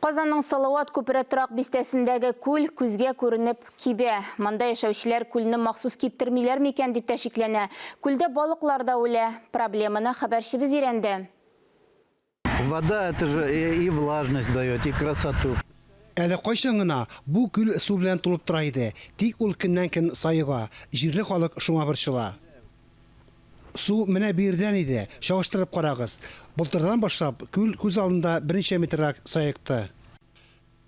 Казанның Салават күпере торак бистәсендәге күл күзгә күренеп кибә. Монда яшәүчеләр күлне махсус киптермиләр микән дип тә шикләнә. Күлдә балыклар да үлә. Проблеманы хәбәрчебез өйрәнде. Вода это же и влажность дает, и красоту. Әле кайчан гына бу күл су белән тулып тора иде, тик ул көннән-көн саега, җирле халык шуңа борчыла. Су менә биредән иде, чагыштырып карагыз. Былтырдан башлап күл күз алдында берничә метррак саекты.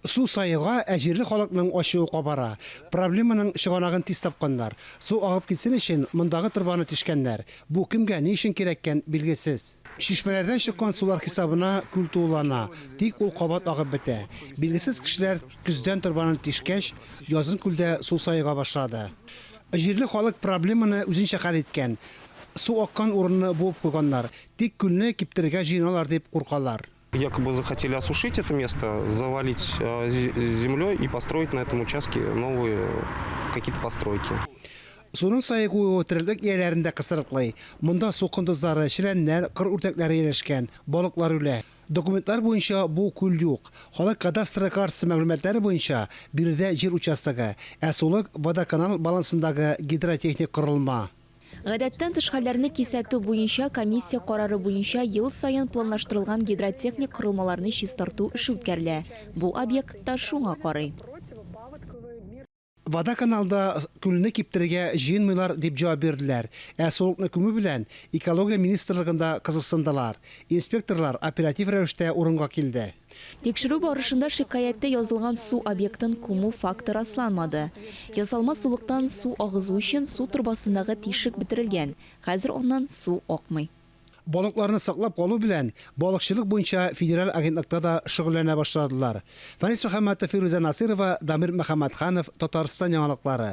Су саега, ә җирле халыкның ачуы кабара. Проблеманың чыганагын тиз тапканнар. Су агып китсен өчен мондагы торбаны тишкәннәр. Бу кемгә, ни өчен кирәккән, билгесез. Чишмәләрдән чыккан сулар хисабына күл тулылана, тик ул кабат агып бетә. Билгесез кешеләр көздән торбаны тишкәч, язын күлдә су саега башлады. Җирле халык проблеманы үзенчә хәл иткән. Су аккан урынны буып куйганнар. Тик күлне киптерергә җыеналар дип куркалар. Якобы захотели осушить это место, завалить землей и построить на этом участке новые какие-то постройки. Суның саегуы тереклек ияләрен дә кысрыклый. Монда су кондызлары, челәннәр, кыр үрдәкләре ияләшкән, балыклар үлә. Документлар буенча бу күл юк. Халык кадастры картасы мәгълүматлары буенча, биредә җир участогы, ә сулык, Водоканал балансындагы гидротехник корылма. Гадәттән тыш хәлләрне кисәтү буенча комиссия карары буенча ел саен планлаштырылган гидротехник корылмаларны чистарту эше үткәрелә. Бу объект та шуңа карый. Водоканалда күлне киптерергә җыенмыйлар, дип җавап бирделәр. Ә сулыкны күмү белән Экология министрлыгында кызыксындылар. Инспекторлар оператив рәвештә урынга килде. Тикшерү барышында шикаятьтә язылган су объектын күмү факты расланмады. Ясалма сулыктан су агызу өчен су торбасындагы тишек бетерелгән, хәзер аннан су акмый. Балыкларны саклап калу белән Балыкчылык буенча федераль агентлыкта да шөгыльләнә башладылар. Фәнис Мөхәммәтов, Фирүзә Насыйрова, Дамир Мөхәммәтханов, Татарстан яңалыклары.